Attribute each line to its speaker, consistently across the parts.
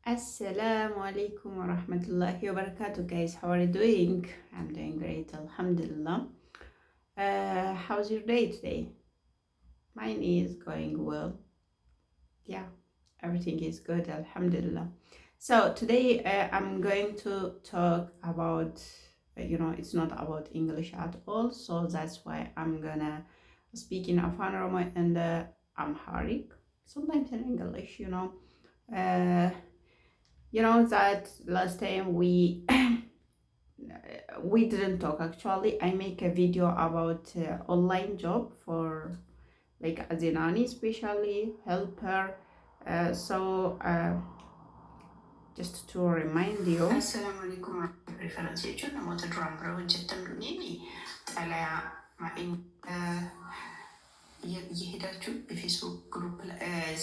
Speaker 1: السلام عليكم ورحمة الله وبركاته, guys. How are you doing? I'm doing great, الحمد لله. How's your day today? Mine is going well. Yeah, everything is good, الحمد لله. So today I'm going to talk about, it's not about English at all, so that's why I'm gonna speak in Afan Oromo and Amharic, sometimes in English. You know that last time we didn't talk. Actually, I make a video about online job for like as a nanny, especially helper, so just to remind you.
Speaker 2: السلام عليكم. Reference jechuun namoota duraan bira hojjettaniin xalayaa እየሄዳችሁ የ Facebook group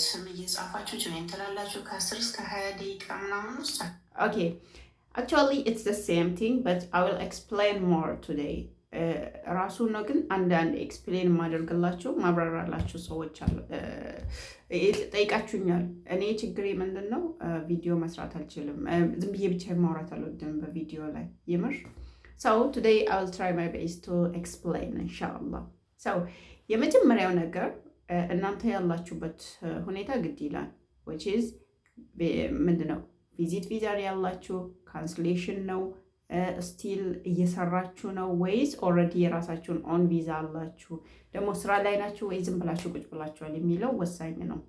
Speaker 2: ስም እየጻፋችሁ join ትላላችሁ። ከ10 እስከ 20 ደቂቃ ምናምን ውስጥ።
Speaker 1: Okay, actually it's the same thing, but I will explain more today. ራሱ ነው ግን አንዳንድ explain የማደርግላችሁ ማብራራላችሁ ሰዎች አሉ፣ ጠይቃችሁኛል። እኔ ችግሬ ምንድን ነው? ቪዲዮ መስራት አልችልም። ዝም ብዬ ብቻ ማውራት አልወድም በቪዲዮ ላይ የምር። So today I will try my best to explain ኢንሻአላህ። So የመጀመሪያው ነገር እናንተ ያላችሁበት ሁኔታ ግድ ይላል። Which is ምንድን ነው? Visit visa ያላችሁ cancellation ነው፣ still እየሰራችሁ ነው ወይስ already የራሳችሁን own visa አላችሁ? ደግሞ ስራ ላይ ናችሁ ወይ ዝም ብላችሁ ቁጭ ብላችኋል የሚለው ወሳኝ ነው።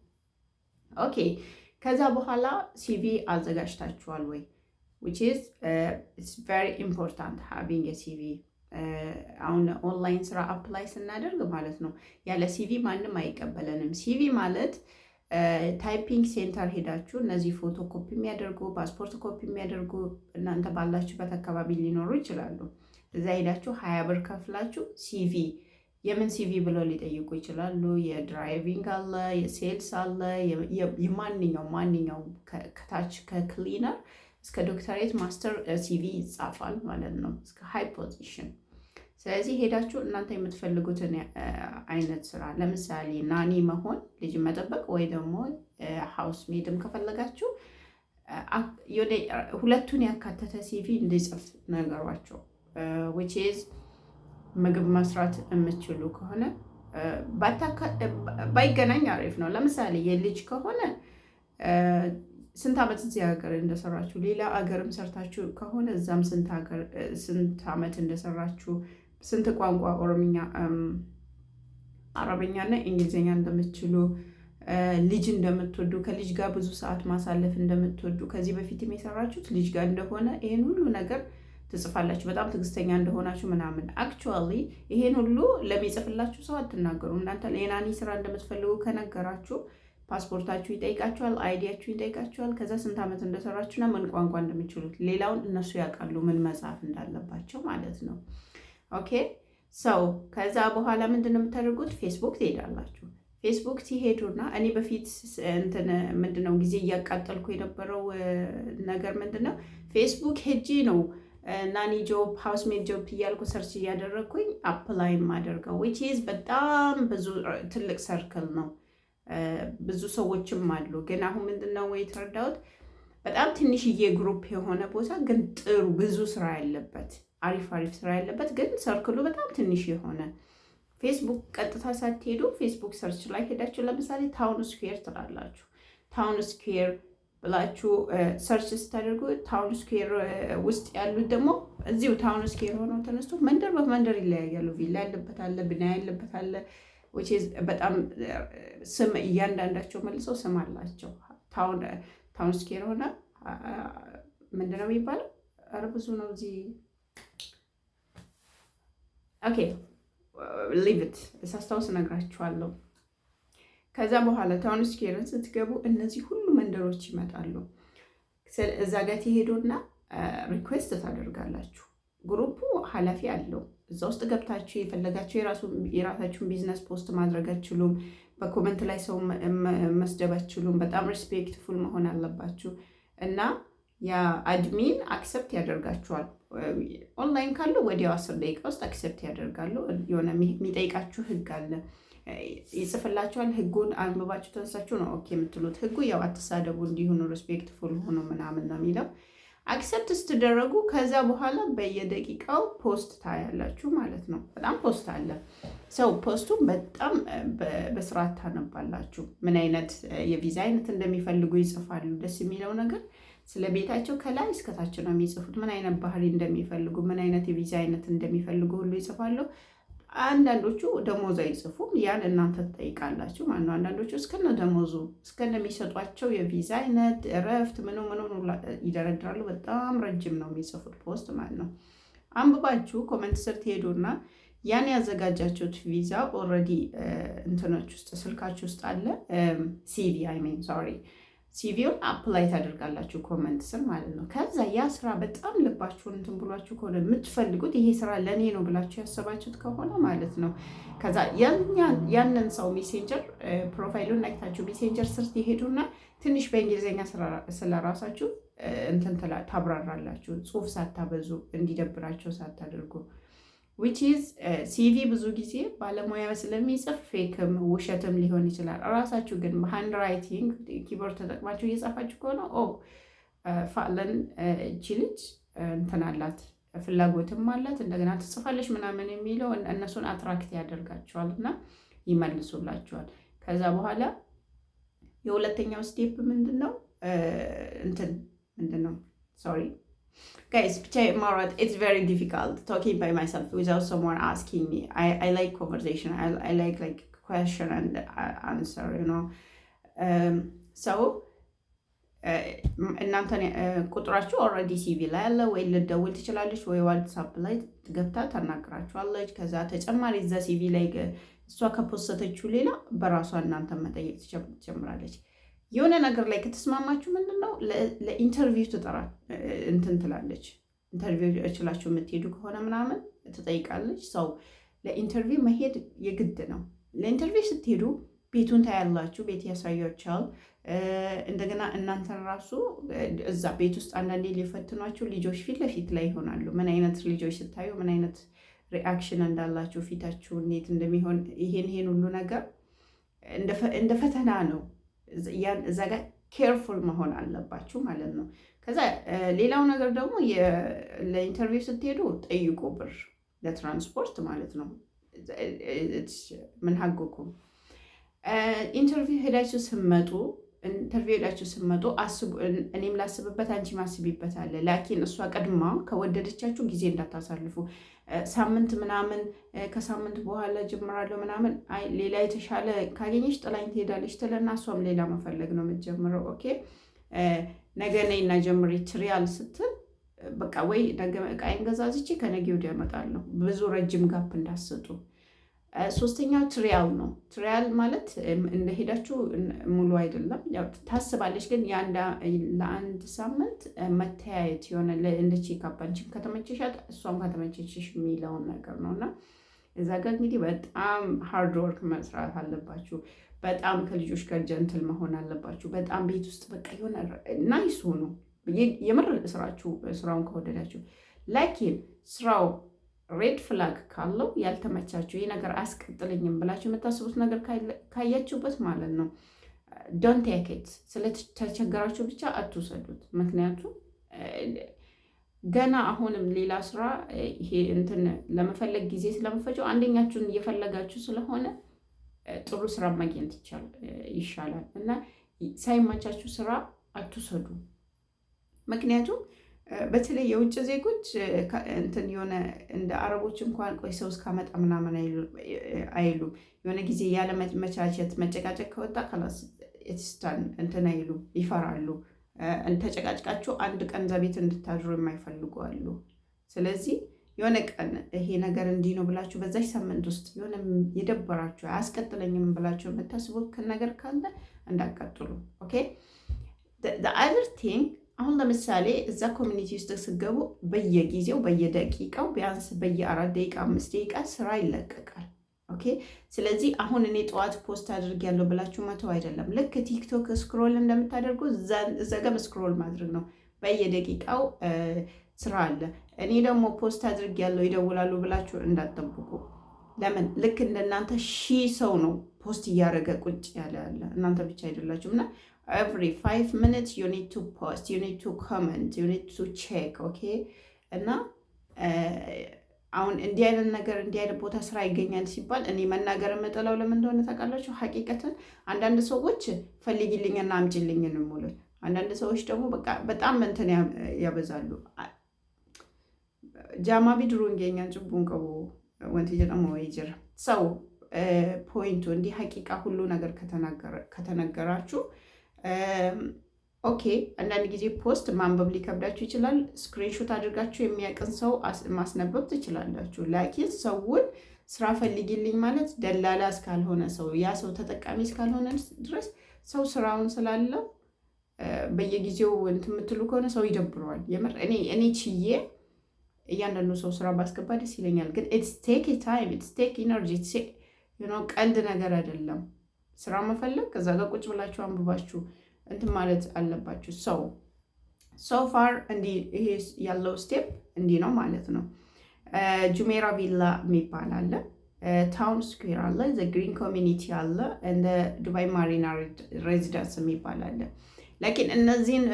Speaker 1: Okay፣ ከዛ በኋላ CV አዘጋጅታችኋል ወይ? Which is it's very important having CV። አሁን ኦንላይን ስራ apply ስናደርግ ማለት ነው ያለ CV ማንም አይቀበለንም። CV ማለት typing center ሄዳችሁ እነዚህ ፎቶ ኮፒ የሚያደርጉ፣ ፓስፖርት ኮፒ የሚያደርጉ እናንተ ባላችሁበት አካባቢ ሊኖሩ ይችላሉ። እዛ ሄዳችሁ 20 ብር ከፍላችሁ CV፣ የምን CV ብለው ሊጠይቁ ይችላሉ። የ driving አለ፣ የ sales አለ፣ የማንኛውም ማንኛውም ከታች ከ cleaner እስከ ዶክተሬት master CV ይጻፋል ማለት ነው፣ እስከ high position። ስለዚህ ሄዳችሁ እናንተ የምትፈልጉትን አይነት ስራ፣ ለምሳሌ nanny መሆን፣ ልጅ መጠበቅ፣ ወይ ደግሞ housemaid ም ከፈለጋችሁ ሁለቱን ያካተተ CV እንዲጽፍ ነገሯቸው። Which is ምግብ መስራት የምትችሉ ከሆነ ባይገናኝ አሪፍ ነው። ለምሳሌ የልጅ ከሆነ ስንት ዓመት እዚህ ሀገር እንደሰራችሁ፣ ሌላ ሀገርም ሰርታችሁ ከሆነ እዛም ስንት ዓመት እንደሰራችሁ፣ ስንት ቋንቋ ኦሮምኛ፣ አረበኛ እና እንግሊዝኛ እንደምትችሉ፣ ልጅ እንደምትወዱ፣ ከልጅ ጋር ብዙ ሰዓት ማሳለፍ እንደምትወዱ፣ ከዚህ በፊትም የሰራችሁት ልጅ ጋር እንደሆነ ይሄን ሁሉ ነገር ትጽፋላችሁ። በጣም ትዕግስተኛ እንደሆናችሁ ምናምን። Actually ይሄን ሁሉ ለሚጽፍላችሁ ሰው አትናገሩም። እናንተ የ nanny ስራ እንደምትፈልጉ ከነገራችሁ ፓስፖርታችሁ ይጠይቃችኋል፣ ID ያችሁ ይጠይቃችኋል። ከዛ ስንት ዓመት እንደሰራችሁና ምን ቋንቋ እንደምትችሉት ሌላውን እነሱ ያውቃሉ፣ ምን መጻፍ እንዳለባቸው ማለት ነው። Okay, so ከዛ በኋላ ምንድን ነው የምታደርጉት? ፌስቡክ ትሄዳላችሁ። ፌስቡክ ትሄዱና እኔ በፊት እንትን ምንድነው ጊዜ እያቃጠልኩ የነበረው ነገር ምንድነው? ፌስቡክ ሄጄ ነው nanny job፣ housemaid job እያልኩ search እያደረግኩኝ apply የማደርገው፣ which is በጣም ብዙ ትልቅ circle ነው። ብዙ ሰዎችም አሉ። ግን አሁን ምንድነው የተረዳሁት፣ በጣም ትንሽዬ group የሆነ ቦታ ግን ጥሩ ብዙ ስራ ያለበት፣ አሪፍ አሪፍ ስራ ያለበት ግን circle ኡ በጣም ትንሽ የሆነ፣ ፌስቡክ ቀጥታ ሳትሄዱ Facebook search ላይ ሄዳችሁ ለምሳሌ Town Square ትላላችሁ። Town Square ብላችሁ search ስታደርጉ Town Square ውስጥ ያሉት ደግሞ እዚሁ Town Square ሆነው ተነስቶ መንደር በመንደር ይለያያሉ። ቪላ ያለበት አለ፣ ብና ያለበት አለ። በጣም ስም እያንዳንዳቸው መልሰው ስም አላቸው። Town Square ሆነ ምንድን ነው የሚባለው? ኧረ ብዙ ነው እዚህ። Okay, leave it፣ ሳስታውስ እነግራችኋለሁ። ከዛ በኋላ Town Square ን ስትገቡ እነዚህ ሁሉ መንደሮች ይመጣሉ። እዛ ጋር ትሄዱና request ታደርጋላችሁ። Group ኡ ኃላፊ አለው። እዛ ውስጥ ገብታችሁ የፈለጋችሁ የራሳችሁን business post ማድረግ አትችሉም። በ comment ላይ ሰው መስደብ አትችሉም። በጣም respectful መሆን አለባችሁ እና ያ admin accept ያደርጋችኋል። ኦንላይን ካሉ ወዲያው 10 ደቂቃ ውስጥ accept ያደርጋሉ። የሆነ የሚጠይቃችሁ ህግ አለ። ይጽፍላችኋል። ህጉን አንብባችሁ ተነሳችሁ ነው okay የምትሉት። ህጉ ያው አትሳደቡ፣ እንዲሆኑ respectful ሆኖ ምናምን ነው የሚለው። Accept ስትደረጉ ከዛ በኋላ በየደቂቃው post ታያላችሁ ማለት ነው። በጣም post አለ። So post ኡን በጣም በስርዓት ታነባላችሁ። ምን አይነት የቪዛ አይነት እንደሚፈልጉ ይጽፋሉ። ደስ የሚለው ነገር ስለ ቤታቸው ከላይ እስከታች ነው የሚጽፉት። ምን አይነት ባህሪ እንደሚፈልጉ፣ ምን አይነት የቪዛ አይነት እንደሚፈልጉ ሁሉ ይጽፋሉ። አንዳንዶቹ ደሞዝ አይጽፉም። ያን እናንተ ትጠይቃላችሁ ማለት ነው። አንዳንዶቹ እስከነ ደሞዙ እስከነሚሰጧቸው የቪዛ አይነት፣ እረፍት፣ ምኑ ምኑ ይደረድራሉ። በጣም ረጅም ነው የሚጽፉት post ማለት ነው። አንብባችሁ comment ስር ትሄዱና ያን ያዘጋጃችሁት ቪዛ already እንትኖች ውስጥ ስልካችሁ ውስጥ አለ። CV, I mean, sorry, CV ውን apply ታደርጋላችሁ comment ስር ማለት ነው። ከዛ ያ ስራ በጣም ልባችሁን እንትን ብሏችሁ ከሆነ፣ የምትፈልጉት ይሄ ስራ ለእኔ ነው ብላችሁ ያሰባችሁት ከሆነ ማለት ነው። ከዛ ያንን ሰው Messenger profile ኡን ነክታችሁ Messenger ስር ትሄዱና ትንሽ በእንግሊዝኛ ስለ ራሳችሁ እንትን ታብራራላችሁ፣ ጽሁፍ ሳታበዙ፣ እንዲደብራቸው ሳታደርጉ፣ which is CV ብዙ ጊዜ ባለሙያ ስለሚጽፍ fake ም ውሸትም ሊሆን ይችላል። እራሳችሁ ግን በ handwriting keyboard ተጠቅማችሁ እየጻፋችሁ ከሆነ ኦ ፋለን እቺ ልጅ እንትን አላት፣ ፍላጎትም አላት፣ እንደገና ትጽፋለች ምናምን የሚለው እነሱን attract ያደርጋቸዋል እና ይመልሱላችኋል። ከዛ በኋላ የሁለተኛው step ምንድን ነው? እንትን ምንድን ነው? Sorry guys, ብቻ ማውራት it's very difficult talking by myself without someone asking me. I like conversation. I like question and answer. So እናንተ ቁጥራችሁ already CV ላይ አለ፣ ወይ ልደውል ትችላለች፣ ወይ WhatsApp ላይ ገብታ ታናግራችኋለች። ከዛ ተጨማሪ እዛ CV ላይ እሷ ከፖሰተችው ሌላ በራሷ እናንተ መጠየቅ ትጀምራለች። የሆነ ነገር ላይ ከተስማማችሁ ምንድን ነው ለ interview ትጠራ እንትን ትላለች። Interview እችላችሁ የምትሄዱ ከሆነ ምናምን ትጠይቃለች። So ለ interview መሄድ የግድ ነው። ለ interview ስትሄዱ ቤቱን ታያላችሁ፣ ቤት ያሳያችኋል። እንደገና እናንተን ራሱ እዛ ቤት ውስጥ አንዳንዴ ሊፈትኗችሁ ልጆች ፊት ለፊት ላይ ይሆናሉ። ምን አይነት ልጆች ስታዩ ምን አይነት reaction እንዳላችሁ፣ ፊታችሁ እንዴት እንደሚሆን፣ ይሄን ይሄን ሁሉ ነገር እንደ ፈተና ነው። እዛ ጋር careful መሆን አለባችሁ ማለት ነው። ከዛ ሌላው ነገር ደግሞ ለ interview ስትሄዱ ጠይቁ፣ ብር ለትራንስፖርት ማለት ነው። من حقكم interview ሄዳችሁ ስትመጡ አስቡ። እኔም ላስብበት አንቺም አስቢበት አለ። لكن እሷ ቀድማ ከወደደቻችሁ ጊዜ እንዳታሳልፉ። ሳምንት ምናምን፣ ከሳምንት በኋላ ጀምራለሁ ምናምን፣ አይ ሌላ የተሻለ ካገኘች ጥላኝ ትሄዳለች ትለና እሷም ሌላ መፈለግ ነው የምትጀምረው። Okay፣ ነገ ነይና ጀምሪ trial ስትል በቃ ወይ ነገ እቃዬን ገዛዝቼ ከነገ ወዲያ እመጣለሁ። ብዙ ረጅም gap እንዳትሰጡ። ሶስተኛው trial ነው። Trial ማለት እንደሄዳችሁ ሙሉ አይደለም፣ ያው ታስባለች፣ ግን ለአንድ ሳምንት መተያየት የሆነ እንደ checkup፣ አንቺም ከተመቸሻት እሷም ከተመቸችሽ የሚለውን ነገር ነው። እና እዛ ጋር እንግዲህ በጣም hard work መስራት አለባችሁ። በጣም ከልጆች ጋር gentle መሆን አለባችሁ። በጣም ቤት ውስጥ በቃ የሆነ nice ሁኑ። የምር ስራችሁ ስራውን ከወደዳችሁ፣ لكن ስራው red flag ካለው፣ ያልተመቻችሁ፣ ይህ ነገር አያስቀጥለኝም ብላችሁ የምታስቡት ነገር ካያችሁበት ማለት ነው don't take it። ስለተቸገራችሁ ብቻ አትውሰዱት። ምክንያቱም ገና አሁንም ሌላ ስራ ይሄ እንትን ለመፈለግ ጊዜ ስለምፈጀው አንደኛችሁን እየፈለጋችሁ ስለሆነ ጥሩ ስራ ማግኘት ይሻላል እና ሳይመቻችሁ ስራ አትውሰዱ። ምክንያቱም በተለይ የውጭ ዜጎች እንትን የሆነ እንደ አረቦች እንኳን ቆይ ሰው እስካመጣ ምናምን አይሉም። የሆነ ጊዜ ያለ መቻቸት መጨቃጨቅ ከወጣ خلاص it's done፣ እንትን አይሉም፣ ይፈራሉ። ተጨቃጭቃችሁ አንድ ቀን እዛ ቤት እንድታድሩ የማይፈልጉ አሉ። ስለዚህ የሆነ ቀን ይሄ ነገር እንዲህ ነው ብላችሁ በዛች ሳምንት ውስጥ የሆነ የደበራችሁ፣ አያስቀጥለኝም ብላችሁ የምታስቡት ነገር ካለ እንዳትቀጥሉ። Okay, other thing፣ አሁን ለምሳሌ እዛ community ውስጥ ስትገቡ በየጊዜው በየደቂቃው ቢያንስ በየ4 ደቂቃ 5 ደቂቃ ስራ ይለቀቃል። Okay፣ ስለዚህ አሁን እኔ ጠዋት post አድርጌያለሁ ብላችሁ መተው አይደለም። ልክ TikTok scroll እንደምታደርጉ እዛ ጋር scroll ማድረግ ነው። በየደቂቃው ስራ አለ። እኔ ደግሞ post አድርጌያለሁ ይደውላሉ ብላችሁ እንዳትጠብቁ። ለምን ልክ እንደናንተ ሺህ ሰው ነው post እያደረገ ቁጭ ያለ ያለ፣ እናንተ ብቻ አይደላችሁም። እና every 5 minutes you need to post, you need to comment, you need to check, okay? እና አሁን እንዲህ አይነት ነገር፣ እንዲህ አይነት ቦታ ስራ ይገኛል ሲባል እኔ መናገር የምጠላው ለምን እንደሆነ ታውቃላችሁ? ሀቂቀትን አንዳንድ ሰዎች ፈልጊልኝና አምጪልኝ ነው የሚሉት። አንዳንድ ሰዎች ደግሞ በቃ በጣም እንትን ያበዛሉ። Jaamaa bidiruun keenyaan cubbuun qabu wanti jedhamu wayii jira። So point ኡ እንዲህ ሀቂቃ ሁሉ ነገር ከተነገራችሁ okay። አንዳንድ ጊዜ post ማንበብ ሊከብዳችሁ ይችላል። Screenshot አድርጋችሁ የሚያውቅን ሰው ማስነበብ ትችላላችሁ። ላኪን ሰውን ስራ ፈልጊልኝ ማለት ደላላ እስካልሆነ፣ ሰው ያ ሰው ተጠቃሚ እስካልሆነ ድረስ፣ ሰው ስራውን ስላለው በየጊዜው እንትን የምትሉ ከሆነ ሰው ይደብረዋል። የምር እኔ ችዬ እያንዳንዱ ሰው ስራ ባስገባ ደስ ይለኛል። ግን it's take time, it's take energy። ቀልድ ነገር አይደለም። ስራ መፈለግ ከዛ ጋር ቁጭ ብላችሁ አንብባችሁ እንትን ማለት አለባችሁ። So far እንዲህ ይሄ ያለው step እንዲህ ነው ማለት ነው። ጁሜራ ቪላ የሚባል አለ፣ Town Square አለ፣ The Green Community አለ፣ እንደ ዱባይ ማሪና Residence የሚባል አለ። ላኪን እነዚህን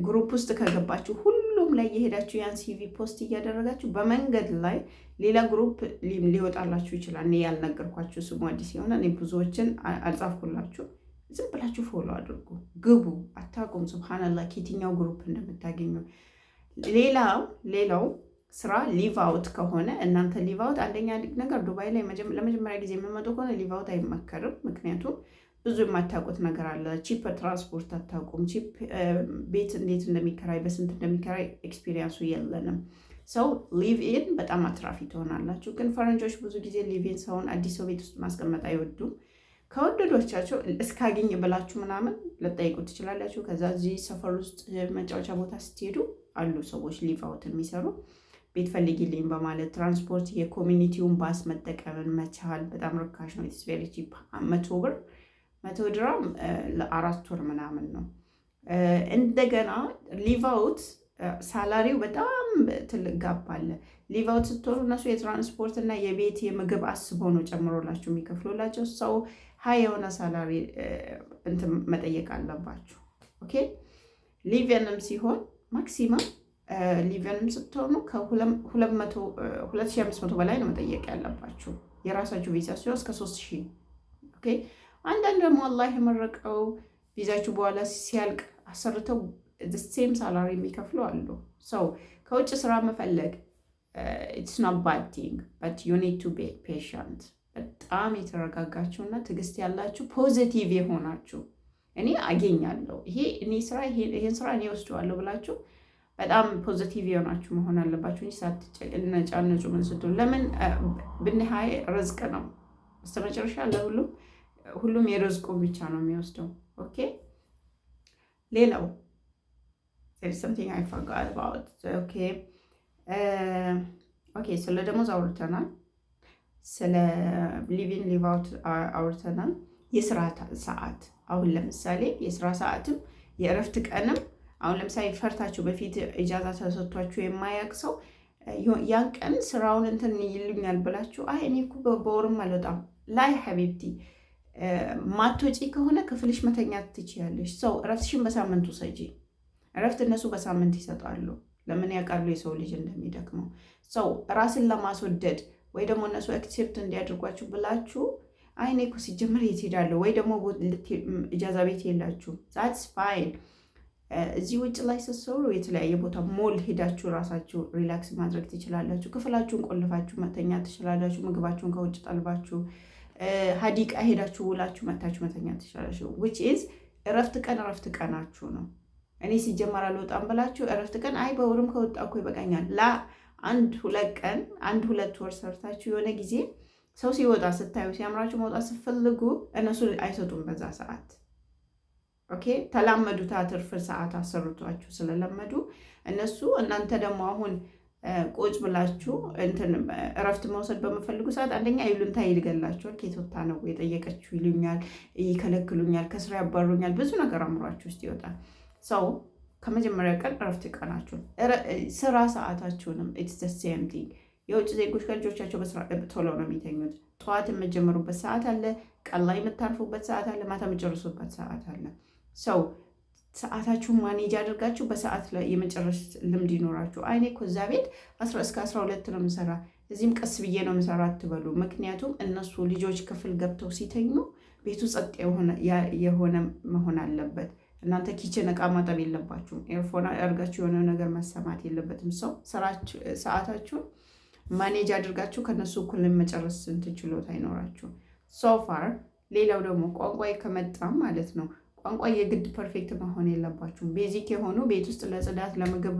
Speaker 1: group ውስጥ ከገባችሁ፣ ሁሉም ላይ የሄዳችሁ ያን CV post እያደረጋችሁ፣ በመንገድ ላይ ሌላ group ሊወጣላችሁ ይችላል። እኔ ያልነገርኳችሁ፣ ስሙ አዲስ የሆነ፣ እኔ ብዙዎችን አልጻፍኩላችሁ። ዝም ብላችሁ follow አድርጉ፣ ግቡ። አታውቁም፣ ሱብሃነላህ፣ ከየትኛው group እንደምታገኙ። ሌላው ስራ live out ከሆነ፣ እናንተ live out፣ አንደኛ ነገር ዱባይ ላይ ለመጀመሪያ ጊዜ የምትመጡ ከሆነ live out አይመከርም። ምክንያቱም ብዙ የማታውቁት ነገር አለ። Cheap ትራንስፖርት አታውቁም። Cheap ቤት እንዴት እንደሚከራይ፣ በስንት እንደሚከራይ experience ኡ የለንም። So live in በጣም አትራፊ ትሆናላችሁ። ግን ፈረንጆች ብዙ ጊዜ live in ሰውን፣ አዲስ ሰው ቤት ውስጥ ማስቀመጥ አይወዱም። ከወደዶቻቸው እስካገኝ ብላችሁ ምናምን ልጠይቁ ትችላላችሁ። ከዛ እዚህ ሰፈር ውስጥ መጫወቻ ቦታ ስትሄዱ አሉ ሰዎች live out የሚሰሩ። ቤት ፈልጊልኝ በማለት፣ ትራንስፖርት የ community ውን ባስ መጠቀምን መቻል፣ በጣም ርካሽ ነው። It's very cheap። 100 ብር፣ 100 ድራም ለ4 ወር ምናምን ነው። እንደገና live out salary ው በጣም ትልቅ gap አለ። Live out ስትሆኑ እነሱ የትራንስፖርት እና የቤት የምግብ አስበው ነው ጨምሮላችሁ የሚከፍሉላቸው። So high የሆነ salary እንትን መጠየቅ አለባችሁ። Okay, live in ም ሲሆን maximum live in ም ስትሆኑ ከ2500 በላይ ነው መጠየቅ ያለባችሁ። የራሳችሁ ቪዛ ሲሆን እስከ 3000። Okay፣ አንዳንድ ደግሞ አላህ የመረቀው ቪዛችሁ በኋላ ሲያልቅ አሰርተው same salary የሚከፍሉ አሉ። So ከውጭ ስራ መፈለግ it's not bad thing, but you need to be patient። በጣም የተረጋጋችሁና ትዕግስት ያላችሁ፣ positive የሆናችሁ፣ እኔ አገኛለሁ፣ ይሄ እኔ ስራ፣ ይሄን ስራ እኔ ወስደዋለሁ ብላችሁ በጣም positive የሆናችሁ መሆን አለባችሁ እንጂ ሳትነጫነጩ ምን ስትሉ፣ ለምን ብንሀይ ርዝቅ ነው። በስተመጨረሻ ለሁሉም ሁሉም የርዝቁን ብቻ ነው የሚወስደው። Okay፣ ሌላው there is something I forgot about. Okay፣ ስለ ደሞዝ አውርተናል። ስለ live in live out አውርተናል። የስራ ሰዓት፣ አሁን ለምሳሌ የስራ ሰዓትም የእረፍት ቀንም፣ አሁን ለምሳሌ ፈርታችሁ በፊት ኢጃዛ ተሰጥቷችሁ የማያውቅ ሰው ያን ቀን ስራውን እንትን ይሉኛል ብላችሁ፣ አይ እኔ እኮ በወርም አልወጣም ላይ፣ ሐቢብቲ፣ ማትወጪ ከሆነ ክፍልሽ መተኛት ትችያለሽ። So እረፍትሽን በሳምንቱ ሰጂ። እረፍት እነሱ በሳምንት ይሰጣሉ። ለምን? ያውቃሉ የሰው ልጅ እንደሚደክመው። So ራስን ለማስወደድ ወይ ደግሞ እነሱ accept እንዲያደርጓችሁ ብላችሁ፣ አይ እኔ እኮ ሲጀምር የት ሄዳለሁ፣ ወይ ደግሞ ኢጃዛ ቤት የላችሁ፣ that's fine። እዚህ ውጭ ላይ ስትሰሩ የተለያየ ቦታ ሞል ሄዳችሁ ራሳችሁ relax ማድረግ ትችላላችሁ። ክፍላችሁን ቆልፋችሁ መተኛት ትችላላችሁ። ምግባችሁን ከውጭ ጠልባችሁ ሀዲቃ ሄዳችሁ ውላችሁ መታችሁ መተኛት ትችላላችሁ። Which is እረፍት ቀን እረፍት ቀናችሁ ነው። እኔ ሲጀመር አልወጣም ብላችሁ እረፍት ቀን፣ አይ በወርም ከወጣ እኮ ይበቃኛል፣ ላ አንድ ሁለት ቀን፣ አንድ ሁለት ወር ሰርታችሁ የሆነ ጊዜ ሰው ሲወጣ ስታዩ፣ ሲያምራችሁ መውጣት ስትፈልጉ እነሱ አይሰጡም በዛ ሰዓት። Okay፣ ተላመዱታ፣ ትርፍ ሰዓት አሰሩቷችሁ ስለለመዱ እነሱ። እናንተ ደግሞ አሁን ቁጭ ብላችሁ እንትን እረፍት መውሰድ በምፈልጉ ሰዓት አንደኛ ይሉንታ ይገላችኋል። ከየት ወጥታ ነው የጠየቀችው ይሉኛል፣ ይከለክሉኛል፣ ከስራ ያባሩኛል፣ ብዙ ነገር አእምሯችሁ ውስጥ ይወጣል። So ከመጀመሪያ ቀን እረፍት ቀናችሁን፣ ስራ ሰዓታችሁንም it's the same thing። የውጭ ዜጎች ከልጆቻቸው ቶሎ ነው የሚተኙት። ጠዋት የምትጀምሩበት ሰዓት አለ፣ ቀን ላይ የምታርፉበት ሰዓት አለ፣ ማታ የምትጨርሱበት ሰዓት አለ። So ሰዓታችሁን manage አድርጋችሁ በሰዓት ላይ የመጨረስ ልምድ ይኖራችሁ። አይ እኔ እኮ እዛ ቤት እስከ 12 ነው የምሰራ፣ እዚህም ቀስ ብዬ ነው የምሰራ አትበሉ። ምክንያቱም እነሱ ልጆች ክፍል ገብተው ሲተኙ ቤቱ ጸጥ የሆነ መሆን አለበት። እናንተ kitchen እቃ ማጠብ የለባችሁም። Earphone አድርጋችሁ የሆነ ነገር መሰማት የለበትም። So ሰዓታችሁን manage አድርጋችሁ ከነሱ እኩል መጨረስ እንትን ችሎታ አይኖራችሁ። So far ሌላው ደግሞ ቋንቋ ከመጣም ማለት ነው፣ ቋንቋ የግድ perfect መሆን የለባችሁም። Basic የሆኑ ቤት ውስጥ ለጽዳት፣ ለምግብ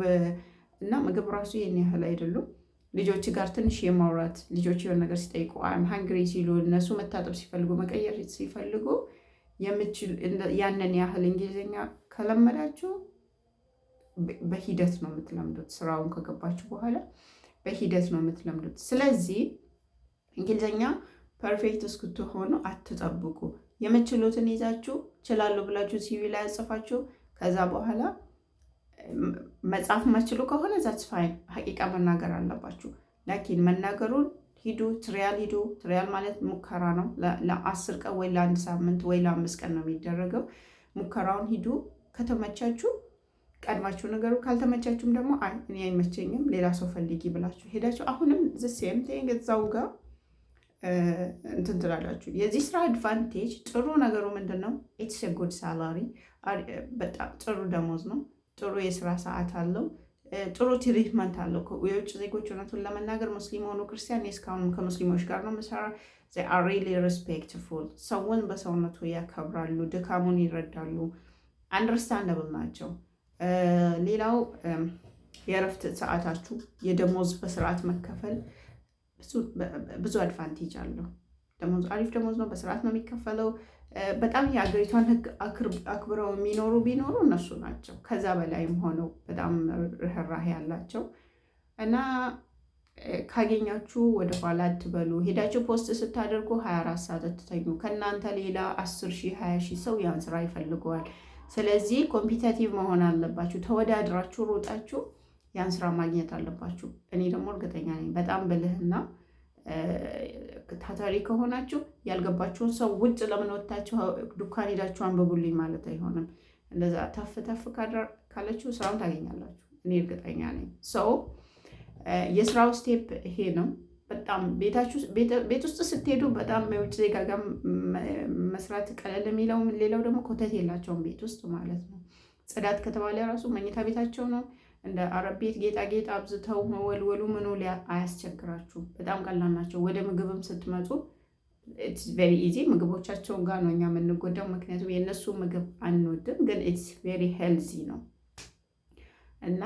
Speaker 1: እና ምግብ ራሱ ይህን ያህል አይደሉም። ልጆች ጋር ትንሽ የማውራት፣ ልጆች የሆነ ነገር ሲጠይቁ፣ "I'm hungry" ሲሉ፣ እነሱ መታጠብ ሲፈልጉ፣ መቀየር ሲፈልጉ ያንን ያህል እንግሊዝኛ ከለመዳችሁ በሂደት ነው የምትለምዱት። ስራውን ከገባችሁ በኋላ በሂደት ነው የምትለምዱት። ስለዚህ እንግሊዝኛ perfect እስክትሆኑ አትጠብቁ። የምትችሉትን ይዛችሁ እችላለሁ ብላችሁ CV ላይ ያጽፋችሁ፣ ከዛ በኋላ መጻፍ ማትችሉ ከሆነ that's fine፣ ሀቂቃ መናገር አለባችሁ። ላኪን መናገሩን ሂዱ፣ trial ሂዱ። Trial ማለት ሙከራ ነው። ለ10 ቀን ወይ ለአንድ ሳምንት ወይ ለ5 ቀን ነው የሚደረገው። ሙከራውን ሂዱ። ከተመቻችሁ ቀድማችሁ ነገሩ፣ ካልተመቻችሁም ደግሞ "አይ እኔ አይመቸኝም፣ ሌላ ሰው ፈልጊ" ብላችሁ ሄዳችሁ አሁንም the same thing እዛው ጋር እንትን ትላላችሁ። የዚህ ስራ advantage ጥሩ ነገሩ ምንድን ነው? It's good salary፣ በጣም ጥሩ ደሞዝ ነው። ጥሩ የስራ ሰዓት አለው። ጥሩ treatment አለው። የውጭ ዜጎች እውነቱን ለመናገር ሙስሊም ሆኑ ክርስቲያን፣ እስካሁንም ከሙስሊሞች ጋር ነው የምሰራ። Are really respectful፣ ሰውን በሰውነቱ ያከብራሉ፣ ድካሙን ይረዳሉ፣ understandable ናቸው። ሌላው የእረፍት ሰዓታችሁ፣ የደሞዝ በስርዓት መከፈል ብዙ advantage አለው። ደሞዝ አሪፍ ደሞዝ ነው፣ በስርዓት ነው የሚከፈለው። በጣም የሀገሪቷን ሕግ አክብረው የሚኖሩ ቢኖሩ እነሱ ናቸው። ከዛ በላይም ሆነው በጣም ርህራሄ ያላቸው እና ካገኛችሁ ወደኋላ አትበሉ። ሄዳችሁ post ስታደርጉ 24 ሰዓት አትተኙ። ከእናንተ ሌላ 10 ሺህ 20 ሺህ ሰው ያን ስራ ይፈልገዋል። ስለዚህ competitive መሆን አለባችሁ። ተወዳድራችሁ ሮጣችሁ ያን ስራ ማግኘት አለባችሁ። እኔ ደግሞ እርግጠኛ ነኝ በጣም ብልህና ታታሪ ከሆናችሁ ያልገባችሁን ሰው ውጭ ለምን ወጥታችሁ ዱካን ሄዳችሁ አንብቡልኝ ማለት አይሆንም። እንደዛ ተፍ ተፍ ካለችሁ ስራውን ታገኛላችሁ። እኔ እርግጠኛ ነኝ። So የስራው step ይሄ ነው። በጣም ቤት ውስጥ ስትሄዱ በጣም የውጭ ዜጋ ጋር መስራት ቀለል የሚለው፣ ሌላው ደግሞ ኮተት የላቸውም ቤት ውስጥ ማለት ነው። ጽዳት ከተባለ ራሱ መኝታ ቤታቸው ነው። እንደ አረብ ቤት ጌጣጌጥ አብዝተው መወልወሉ ምኑ አያስቸግራችሁም። በጣም ቀላል ናቸው። ወደ ምግብም ስትመጡ it's very easy። ምግቦቻቸው ጋር ነው እኛ የምንጎዳው፣ ምክንያቱም የእነሱ ምግብ አንወድም፣ ግን it's very healthy ነው እና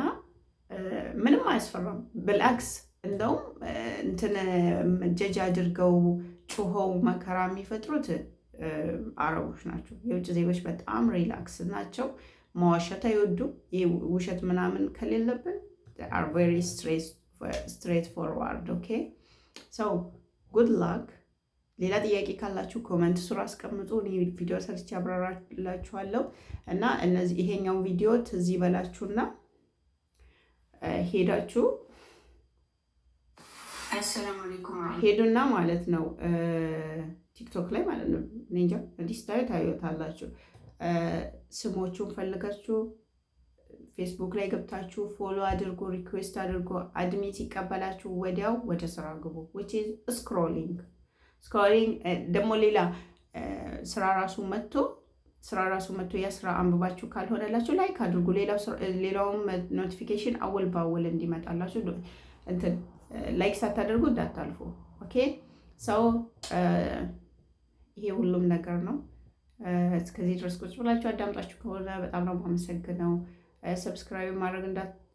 Speaker 1: ምንም አያስፈራም። ብልአክስ እንደውም እንትን ጀጅ አድርገው ጩኸው መከራ የሚፈጥሩት አረቦች ናቸው። የውጭ ዜጎች በጣም relax ናቸው። መዋሸት አይወዱም። ይህ ውሸት ምናምን ከሌለብን are very straightforward። Okay, so good luck። ሌላ ጥያቄ ካላችሁ comment ስር አስቀምጡ። እኔ ቪዲዮ ሰርቼ አብራራላችኋለሁ። እና እነዚህ ይሄኛውን ቪዲዮ ትዝ ይበላችሁና ሄዳችሁ
Speaker 2: አሰላሙ አለይኩም።
Speaker 1: ሄዱና ማለት ነው ቲክቶክ ላይ ማለት ነው። እኔ እንጃ እንዲህ ስታዩ ታዩታላችሁ። ስሞቹን ፈልጋችሁ ፌስቡክ ላይ ገብታችሁ follow አድርጎ፣ request አድርጎ፣ admit ሲቀበላችሁ ወዲያው ወደ ስራ ግቡ። Which is scrolling, scrolling። ደግሞ ሌላ ስራ ራሱ መጥቶ ያ ስራ አንብባችሁ ካልሆነላችሁ like አድርጉ። ሌላውም notification አወል በአወል እንዲመጣላችሁ እንትን like ሳታደርጉ እንዳታልፉ። Okay, so ይሄ ሁሉም ነገር ነው። እስከዚህ ድረስ ቁጭ ብላችሁ አዳምጣችሁ ከሆነ በጣም ነው የማመሰግነው። Subscribe ማድረግ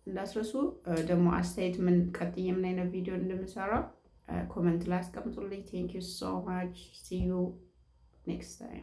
Speaker 1: እንዳትረሱ። ደግሞ አስተያየት ምን ቀጥዬ ምን አይነት ቪዲዮ እንደምሰራ comment ላይ አስቀምጡልኝ። Thank you so much, see you next time።